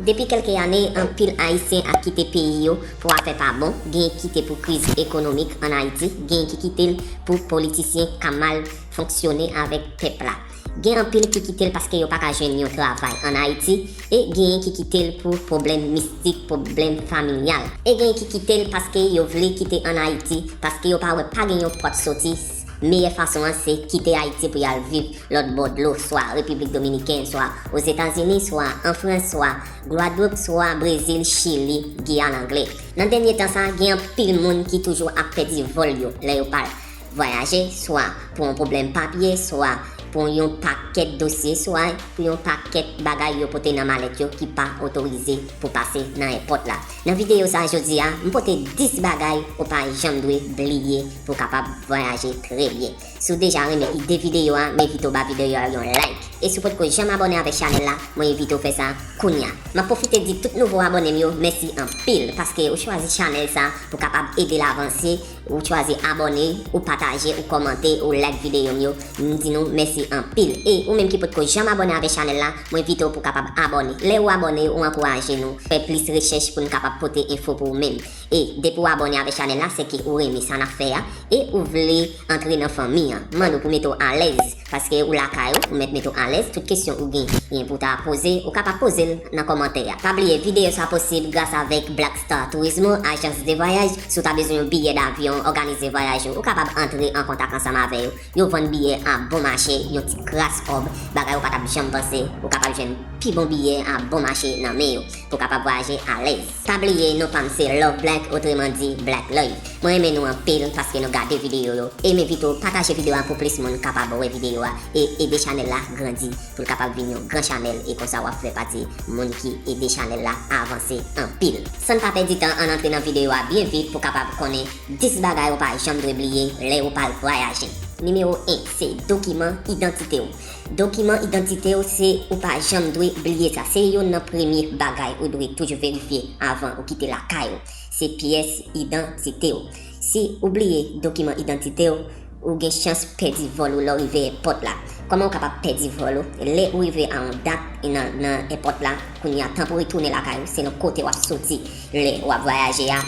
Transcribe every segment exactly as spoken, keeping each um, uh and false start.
Depi kèlke ane, anpil Ayisyen ap kite peyi yo pou afè pa bon, genyen ki kite pou kriz ekonomik ann Ayiti, genyen ki kite l pou politisyen k ap mal fonksyone avèk pèp la. Gen anpil ki kite l paske yo pa ka jwenn yon travay ann Ayiti, e genyen ki kite l pou pwoblèm mistik, pwoblèm familyal. E genyen ki kite l paske yo vle kite ann Ayiti, paske yo pa wè pa gen yon pòt soti. Meyè fason an se kite Ayiti pou y al viv lòt bò dlo, swa Repiblik Dominikèn, swa Ozetazini, swa an Frans, swa Gwadloup, swa Brezil, Chili, Giyàn Angle. Nan dènye tan sa, gen anpil moun ki toujou ap pèdi vòl yo lè yo pral vwayaje, swa pou yon pwoblèm papye, swa pou yon pakèt dosye, swa pou yon pakèt bagay yo pote nan malèt yo ki pa otorize pou pase nan èpòt la. Nan videyo sa jodi a, m pote dis bagay ou pa janm dwe bliye pou w kapab vwayaje trè byen. Si w deja renmen ide videyo a, m envite w ba videyo a yon like. E si w potko janm abòne avèk chanèl la, mwen envite w fè sa kounye a. M ap pwofite di tout nouvo abòne m yo mèsi anpil paske ou chwazi chanèl sa pou kapab ede l avanse. Ou chwazi abòne, ou pataje, ou kòmante, ou like videyo m yo. M di nou mèsi anpil. E ou menm ki potko janm abòne avèk chanèl la, mwen envite w pou w kapab abòne. Lè ou abòne, ou ankouraje nou fè plis rechèch pou n kapab pote enfo pou ou menm. E depi w abòne avèk chanèl la, se ke ou renmen sa n ap fè a e ou vle antre nan fanmi an. M mande w pou mete w alèz, paske ou lakay ou, ou mèt mete w alèz. Tout kesyon ou gen, gen pou w ta poze, ou kapab poze l nan kòmantè a. Pa bliye, videyo sa posib gras avèk Black Star Turismo, ajans de vwayaj. Si w ta bezwen yon biyè davyon, òganize vwayaj ou, ou kapab antre an kontak ansanm avè yo. Yo vann biyè a bon mache, yon ti kras kòb, bagay ou pa t ap janm panse, ou kapab jwenn pi bon biyè a bon mache nan men yo, pou w kapab vwayaje alèz. Pa bliye, non pa m se Love Black, otreman di Black Life. Mwen renmen nou anpil paske nou gade videyo yo, e m envite w pataje videyo a pou plis moun kapab wè videyo a e ede chanèl la grandi pou l kapab vin yon gran chanèl, e konsa w ap fè pati moun ki ede chanèl la avanse anpil. San n pa pèdi tan, ann antre nan videyo a byen vit pou w kapab konnen dis bagay ou pa janm dwe bliye lè ou pral vwayaje. Nimewo en, se dokiman idantite w. Dokiman idantite w se ou pa janm dwe bliye sa. Se youn nan premye bagay ou dwe toujou verifye avan ou kite lakay ou. Se pyès idantite w. Si ou bliye dokiman idantite w, ou gen chans pèdi vòl ou lè w rive èpòt la. Kòman ou kapab pèdi vòl ou? Lè ou rive a yon dat nan, nan èpòt la, kounye a tan pou retounen lakay ou, selon kote w ap soti. Lè w ap vwayaje a,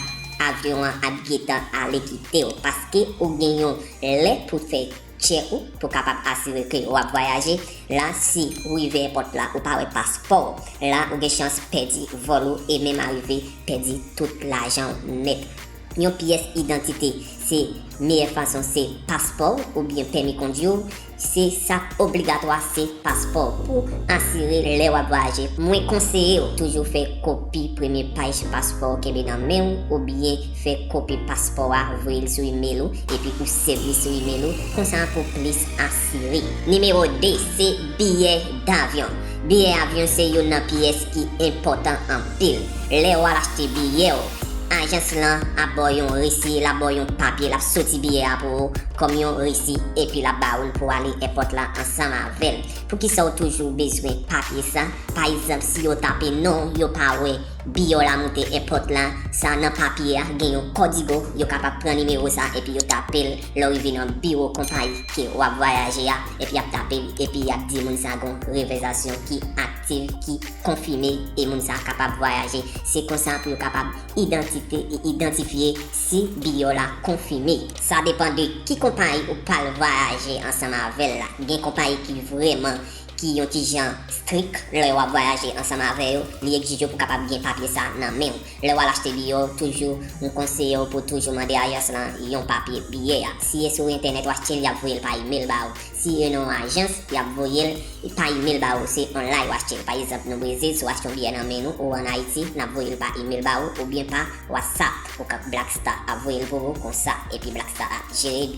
avyon an ap gentan ale kite w, paske ou gen yon lè pou fè tchèk ou, pou kapab asire ke w ap vwayaje. La, si ou rive èpòt la, ou pa wè paspò w, la, ou gen chans pèdi vòl ou e menm arive pèdi tout lajan w nèt. Yon pyès idantite, se meyè fason se paspò w oubyen pèmi kondwi w. Se sa k obligatwa, se paspò w pou asire lè w ap vwayaje. Mwen konseye w toujou fè kopi premye paj paspò w kenbe nan men w oubyen fè kopi paspò a, voye l sou imèl ou, epi ou save li sou imèl ou, konsa pou plis asire. Nimewo de, se biyè davyon. Biyè avyon se youn nan pyès ki enpòtan anpil. Lè w al achte biyè w, ajans lan ap ba w yon resi, l ap ba w yon papye, l ap soti biyè a pou ou kòm yon resi, epi l ap ba ou l pou w ale èpòt la ansanm avè l. Poukisa w toujou bezwen papye sa? Pa egzanp, si yo tape non w, yo pa wè biyè w la moute èpòt la, sa nan papye a, gen yon kòdigo, yo kapab pran nimewo sa epi yo tape l lè w rive nan biwo konpayi ke w ap vwayaje a, epi y ap tape l, epi y ap di moun sa gon revèzasyon ki aktif, ki konfime, e moun sa kapab vwayaje. Se konsa pou yo kapab idantite, idantifye si biyè w la konfime. Sa depann de ki konpayi ou pral vwayaje ansanm avè l la. Gen konpayi ki vrèman ki yon ti jan strik lè w ap vwayaje ansanm avè yo, li egzije w pou kapab gen papye sa nan men w. Lè w al achte biyè w, toujou, m konseye w pou toujou mande ajans lan yon papye biyè a. Si e sou entènèt w achte l, y ap voye l pa imèl ba ou. Si e nan yon ajans, y ap voye l pa imèl ba ou, se online w achte l. Pa egzanp, nou Brezil, si w achte yon biyè nan men nou, ou ann Ayiti, n ap voye l pa imèl ba ou, oubyen pa WhatsApp, ou ka Black Star ap voye l pou ou konsa, epi Black Star ap jere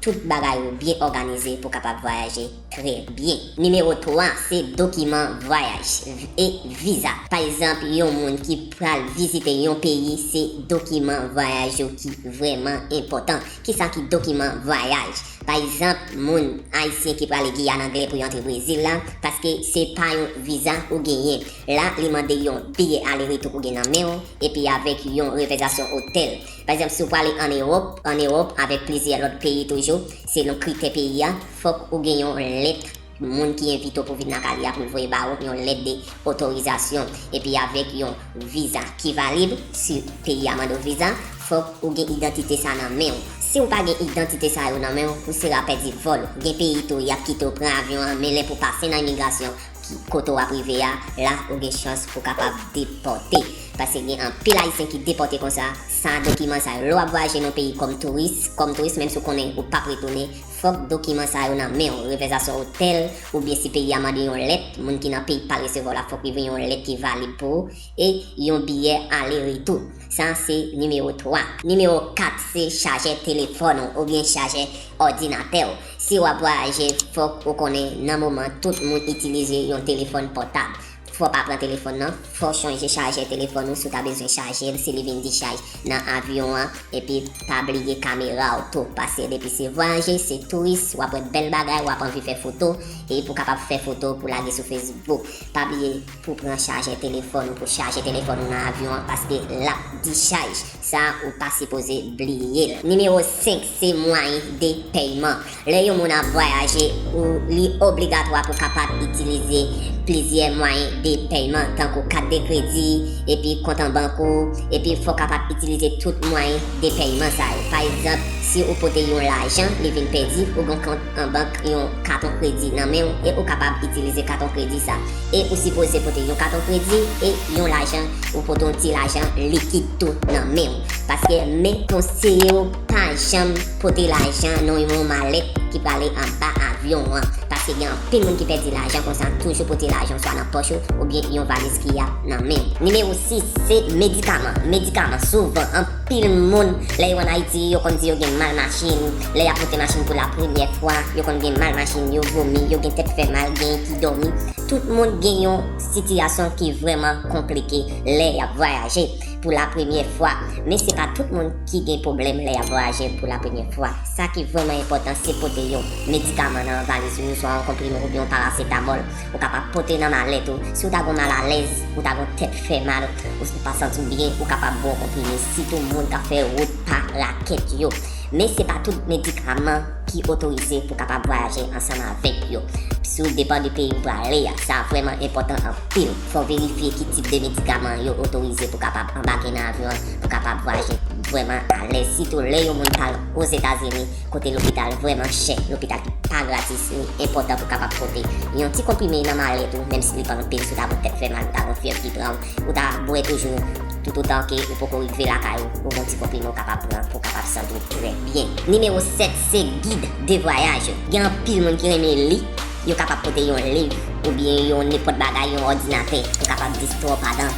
tout bagay ou byen òganize pou w kapab vwayaje trè byen. Nimewo twa, se dokiman vwayaj e viza. Pa egzanp, yon moun ki pral vizite yon peyi, se dokiman vwayaj yo ki vrèman enpòtan. Kisa ki dokiman vwayaj? Pa egzanp, moun ayisyen ki prale Giyàn Angle pou yo antre Brezil la, paske se pa yon viza ou genyen. La, li mande yon biyè ale retou ou gen nan men w, epi avèk yon revèzasyon otèl. Pa egzanp, si w prale ann Ewòp, ann Ewòp, avèk plizyè lòt peyi toujou, selon kritè peyi a, fòk ou gen yon lèt moun ki envite w pou vin lakay li a pou l voye ba ou yon lèt de otorizasyon, epi avèk yon viza ki valib, si peyi a mande w viza, fòk ou gen idantite sa nan men w. Si w pa gen idantite sa yo nan men w, ou sera pèdi vòl ou. Gen peyi tou, y ap kite w pran avyon an, men lè pou pase nan imigrasyon, ki, kote w ap rive a, la ou gen chans pou kapab depòte. Paske gen anpil Ayisyen ki depòte konsa, san dokiman sa yo. Lè w ap vwayaje nan peyi kòm touris, kòm touris, menm si w konnen ou p ap retounen, fòk dokiman sa yo nan men w. Rezèvasyon otèl, oubyen si peyi a mande yon lèt, moun ki nan peyi k pa resevwa w la, fòk li voye yon lèt ki valib pou ou, e yon biyè ale retou. Sa se nimewo twa. Nimewo kat se chajè telefòn ou oubyen chajè òdinatè w. Si w ap vwayaje, fòk ou konnen nan moman tout moun itilize yon telefòn pòtab. Fò w pa pran telefòn nan, fò w chanje chajè telefòn ou si w ta bezwen chaje l, si li vin dichaj nan avyon an, epi pa bliye kamera w tou, paske depi se vwayaje, se touris, w ap wè bèl bagay, w ap anvi fè foto, e pou w kapab fè foto pou lage sou Facebook. Pa bliye pou pran chajè telefòn ou, pou chaje telefòn ou nan avyon an, paske l ap dichaj. Sa ou pa sipoze bliye l. Nimewo senk se mwayen de pèyman. Lè yon moun ap vwayaje, ou, li obligatwa pou kapab itilize plizyè mwayen de pèyman, tankou kat de kredi, epi kont an bank ou, epi fò w kapab itilize tout mwayen de pèyman sa yo. Pa egzanp, si ou pote yon lajan, li vin pèdi, ou gen kont an bank, yon katon kredi nan men w, e ou kapab itilize katon kredi sa. E ou sipoze pote yon katon kredi e yon lajan, ou pote yon ti lajan likid tou nan men w. Paske men konseye w pa janm pote lajan nan yon malèt ki prale anba avyon an. Paske gen anpil moun ki pèdi lajan konsa, toujou pote lajan swa nan pòch ou oubyen yon valiz ki ap nan men w. Nimewo sis se medikaman. Medikaman, souvan, anpil moun, lè yo ann Ayiti, yo konn di yo gen mal machin. Lè y ap monte machin pou la premyè fwa, yo konn gen mal machin, yo vomi, yo gen tèt fè mal, gen ki dòmi. Tout moun gen yon sitiyasyon ki vrèman konplike lè y ap vwayaje pou la premyè fwa. Men se pa tout moun ki gen pwoblèm lè y ap vwayaje pou la premyè fwa. Sa ki vrèman enpòtan, se pote yon medikaman nan valiz ou, swa yon konprime oubyen yon parasetamòl. Ou kapab pote nan malèt ou. Si w ta gen malalèz, ou ta gen tèt fè mal, ou pa santi w byen, ou kapab bwè yon konprime. Sitou moun k ap fè wout pa rakèt yo. Men se pa tout medikaman ki otorize pou kapab vwayaje ansanm avèk yo. Si w depann de peyi w prale a, sa vrèman enpòtan anpil. Fò w verifye ki tip de medikaman yo otorize pou kapab anbake nan avyon an, pou kapab vwayaje vrèman alèz. Sitou lè yon moun pral Ozetazini, kote lopital vrèman chè, lopital ki pa gratis, li enpòtan pou kapab pote yon ti konprime nan malèt ou, menm si li pa anpil, si w ta gen tèt fè mal, ou ta gen fyèv ki pran w, ou ta bwè toujou, toutotan ke ou poko rive lakay ou, ou gen ti konprime ou kapab pran pou w kapab santi w trè byen. Nimewo sèt se gid de vwayaj. Gen anpil moun ki renmen li, yo kapab pote yon liv oubyen yon nenpòt bagay, yon òdinatè, pou kapab distrè w pandan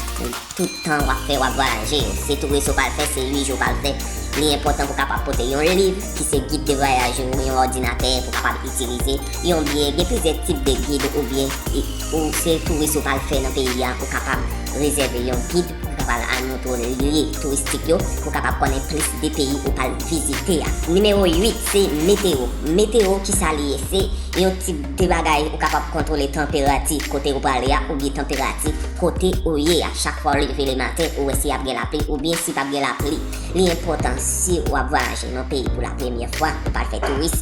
tout tan w ap fè w ap vwayaje yo. Se tou reso w pral fè, se uit jou w pral fè. Li enpòtan pou w kapab pote yon liv ki se gid de vwayaj ou, yon òdinatè pou w kapab itilize, yon biyè. Gen plizyè tip de gid oubyen e, ou se tou reso w pral fè nan peyi a, ou kapab rezève yon gid pou kapab al montre w lye touristik yo, pou kapab konnen plis de peyi ou pral vizite a. Nimewo uit se meteo. Meteo, kisa li ye? Se yon tip de bagay ou kapab kontwole tanperati kote ou prale a oubyen tanperati kote ou ye a. Chak fwa w leve lematen, ou wè si ap gen lapli oubyen si p ap gen lapli. Li enpòtan si w ap vwayaje nan peyi pou la premyè fwa, ou pral fè touris,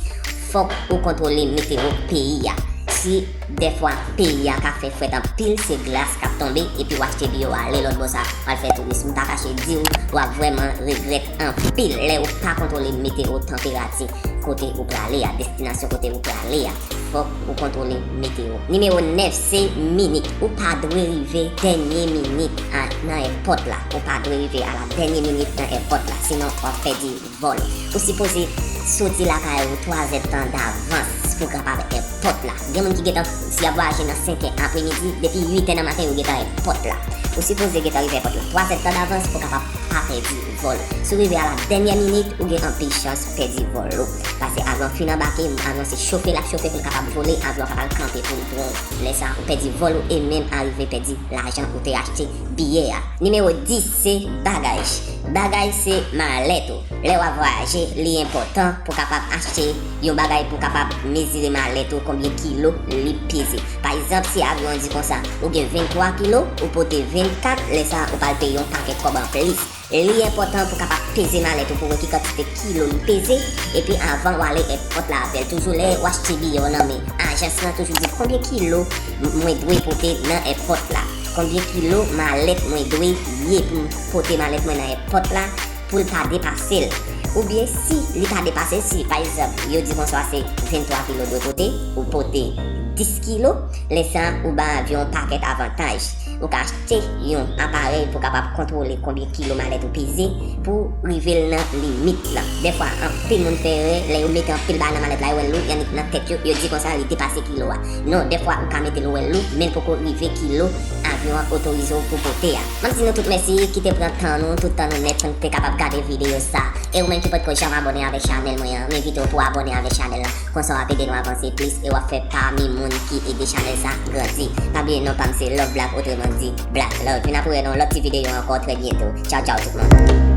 fòk ou kontwole meteo peyi a. Si dèfwa peyi a ka fè frèt anpil, se glas k ap tonbe, epi w achte biyè w ale lòt bò sa, w al fè touris, m pa kache di w, w ap vrèman regrèt anpil lè ou pa kontwole meteo tanperati kote ou prale a, destinasyon kote ou prale a. Fòk ou kontwole meteo. Nimewo nèf se minit. Ou pa dwe rive dènye minit a, nan èpòt la. Ou pa dwe rive a la dènye minit nan èpòt la, sinon w ap pèdi vòl. Ou sipoze soti lakay ou twa zèdtan davans pou kapab èpòt la. Gen moun ki gentan, si y ap vwayaje nan senk è apremidi, depi uit è nan maten yo gentan èpòt la. Ou sipoze gentan rive èpòt la twa zèdtan davans pou kapab pa pèdi vòl. Si w rive a la dènyè minit, ou gen anpil chans pèdi vòl ou. Paske avyon fin anbake, avyon se chofe l ap chofe pou l kapab vole, avyon pa pral kanpe pou l pran w. Lè sa, ou pèdi vòl ou e menm arive pèdi lajan ou te achte biyè a. Nimewo dis se bagaj. Bagaj se malèt ou. Lè w ap vwayaje, li enpòtan pou kapab achte yon bagay pou kapab mezire malèt ou konbyen kilo li peze. Pa egzanp, si avyon an di konsa, ou gen venntwa kilo, ou pote Kat, lè sa ou pral peye yon pakèt kòb anplis. Li enpòtan pou kapab peze malèt ou pou wè ki kantite kilo li peze, epi anvan w ale èpòt la avè l. Toujou lè w achte biyè w nan men ajans lan, toujou di konbyen kilo m- mwen dwe pote nan èpòt la. Konbyen kilo malèt mwen dwe ye pou m pote malèt mwen nan èpòt la pou l pa depase l. Oubyen si li pa depase l, si pa egzanp yo di konsa se venntwa kilo dwe pote, ou pote dis kilo, lè sa ou ba avyon yon pakèt avantaj. Ou ka achte yon aparèy pou kapab kontwole konbyen kilo malèt ou peze pou rive l nan limit lan. Dèfwa, anpil moun fè erè, lè yo mete anpil bagay nan malèt la, yo wè l lou, annik nan tèt yo, yo di konsa li depase kilo a. Non, dèfwa ou ka mete l ou wè l lou, men l poko rive kilo avyon an otorize w pou pote a. M ap di nou tout mèsi ki te pran tan nou, tout tan nou nèt pou n te kapab gade videyo sa. E ou menm ki potko janm abòne avèk chanèl mwen an, m envite w pou w abòne avèk chanèl la. Konsa w ap ede nou avanse plis e w ap fè pami moun ki ede chanèl sa grandi. Pa bliye non pa m se Love Black, otreman di Black Love. Vin ap wè nan yon lòt ti videyo ankò trè byento. Tchaw tchaw tout moun.